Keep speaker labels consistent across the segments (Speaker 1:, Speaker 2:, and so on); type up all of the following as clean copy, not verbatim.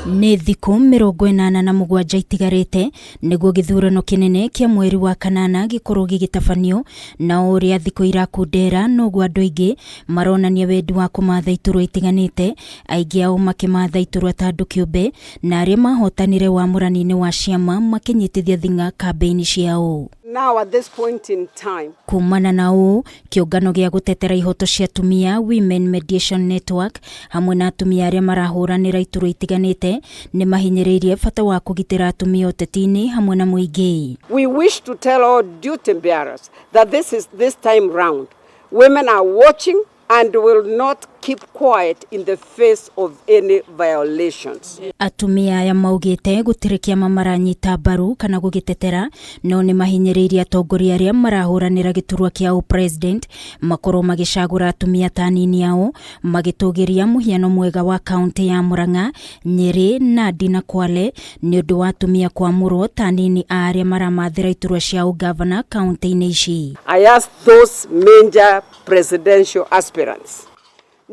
Speaker 1: Nĩ thikũ 87 itigarĩte nĩguo gĩthurano kĩnene kĩa mweri wa kanana gĩkorwo gĩgĩtabanio, na o ũrĩa thikũ irakundera noguo andũ aingĩ maronania wendi wa kũmatha iturwa itiganĩte, aingĩ ao makĩmatha iturwa ta andũ kĩũmbe na arĩa mahotanire wamũrani-inĩ wa ciama makĩnyitithia thing'a kambĩini ciao.
Speaker 2: Now at this point in time,
Speaker 1: Kumana na ũũ, kĩũngano gĩa gũtetera ihoto cia atumia Women Mediation Network hamwe na atumia arĩa marahũranĩra iturwa itiganĩte nĩ mahinyĩrĩirie bata wa kũgitĩra atumia ũteti-inĩ hamwe na mũingĩ.
Speaker 2: We wish to tell all duty bearers that this is this time round. Women are watching and will not keep quiet in the face of any violations.
Speaker 1: Atumia aya maugĩte gũtirĩ kĩama maranyita mbaru kana gũgĩtetera, no nĩ mahinyĩrĩirie atongoria arĩa marahũranĩra gĩturwa kĩa ũpresident makorwo magĩcagũra atumia ta anini ao, magĩtũgĩria mũhiano mwega wa kaunti ya Murang'a, Nyeri, Nandi na Kwale nĩ ũndũ wa atumia kwamũrwo ta anini a arĩa maramathĩra iturwa cia ũgavana kaunti-inĩ ici.
Speaker 2: I ask those major presidential aspirants,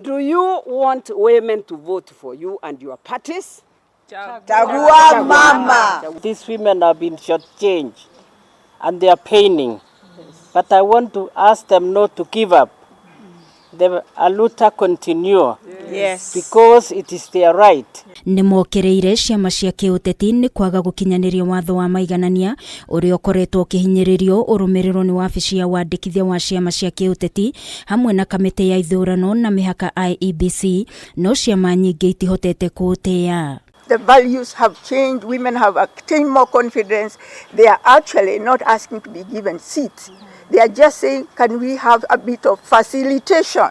Speaker 2: do you want women to vote for you and your parties?
Speaker 3: Chagua mama.
Speaker 4: These women have been shortchanged and they are paining. But I want to ask them not to give up. The aluta continue. Because it is their right.
Speaker 1: Nĩ mokĩrĩire ciama cia kĩũteti nĩ kwaga gũkinyanĩria watho wa maiganania ũrĩa ũkoretwo ũkĩhinyĩrĩrio ũrũmĩrĩrwo nĩ wabici ya wandĩkithia wa ciama cia kĩũteti hamwe na kamĩtĩ ya ithurano na mĩhaka IEBC, no ciama nyingĩ itihotete kũũtĩĩa.
Speaker 3: The values have changed. Women have attained more confidence. They are actually not asking to be given seats. They are just saying, "Can we have a bit of facilitation?"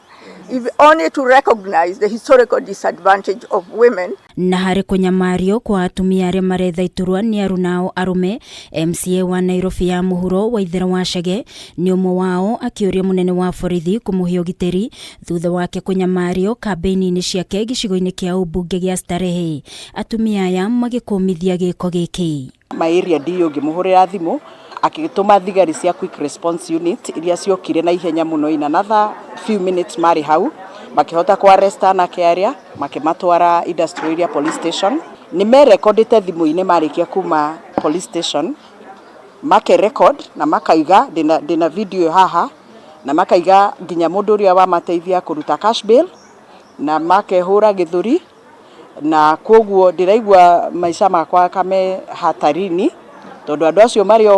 Speaker 3: If only to recognize the historical disadvantage of women.
Speaker 1: Na harĩ kũnyamario kwa atumia arĩa maretha iturwa nĩ arunao arũme, MCA wa Nairobi ya mũhuro Waithera wa Chege nĩ ũmwe wao, akĩũria mũnene wa borithi kũmũhe ũgitĩri thutha wake kũnyamario kambĩini-inĩ ciake gĩcigo-inĩ kĩa ũmbunge gĩa Starehe. Atumia aya magĩkũmithia gĩko gĩkĩ.
Speaker 5: My area DO ngĩmũhũrĩra thimũ, akĩtũma thigari cia quick response unit iria ciokire na ihenya mũno. In another few minutes marĩ hau, makĩhota kũ arrest anake arĩa, makĩmatwara Industrial Area Police Station. Nĩ merekondĩte thimũ-inĩ marĩkia kuma police station, make record na makaiga. Ndĩna video haha, na makaiga nginya mũndũ ũrĩa wamateithia kũruta cash bail na makehũra gĩthũri, na koguo ndĩraigua maica makwa kame hatarini, tondũ andũ acio marĩ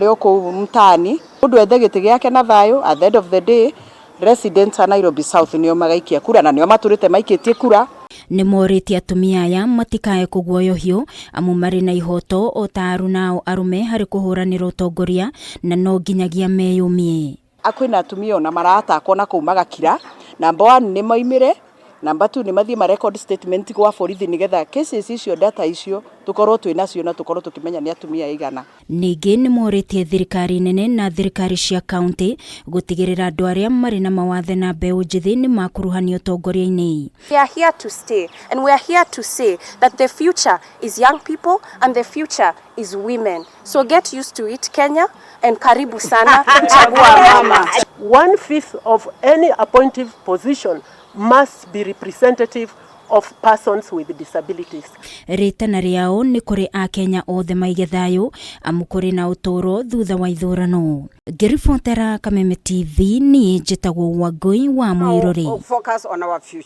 Speaker 5: o kũu mtaani. Mũndũ ethe gĩtĩ gĩake na thayũ. At the end of the day, residents a Nairobi South nĩo magaikia kura na nĩo matũrĩte maikĩtie kura.
Speaker 1: Nĩ morĩtie atumia aya matikae kũguoyohio, amu marĩ na ihoto o ta arunao arũme harĩ kũhũranĩra ũtongoria na no nginyagia meyũmie.
Speaker 5: Kwĩna atumia ona maratakwo na kũu magakira. Number one, nĩ moimĩre. Number two, nĩ mathiĩ ma record statement gwa borithi, nĩgetha cases icio, data icio, tũkorwo twĩ nacio na tũkorwo tũkĩmenya nĩ atumia aigana.
Speaker 1: Ningĩ nĩ morĩtie thirikari nene na thirikari cia kaunti gũtigĩrĩra andũ arĩa marĩ na mawathe na mbeũ njĩthĩ nĩ makuruhanio ũtongoria-inĩ.
Speaker 6: We are here to stay, and we are here to say that the future is young people and the future is women. So get used to it, Kenya, and karibu sana. Chagua mama.
Speaker 7: One fifth of any appointive position must be representative of persons with disabilities.
Speaker 1: Rĩtana rĩao nĩ kũrĩ akenya othe maige thayũ, amu kũrĩ na ũtũũro thutha wa ithurano. Ngĩribotera Kameme TV, niĩ njĩtagwo Wangũi wa Mũirũrĩ.
Speaker 2: Focus on our future.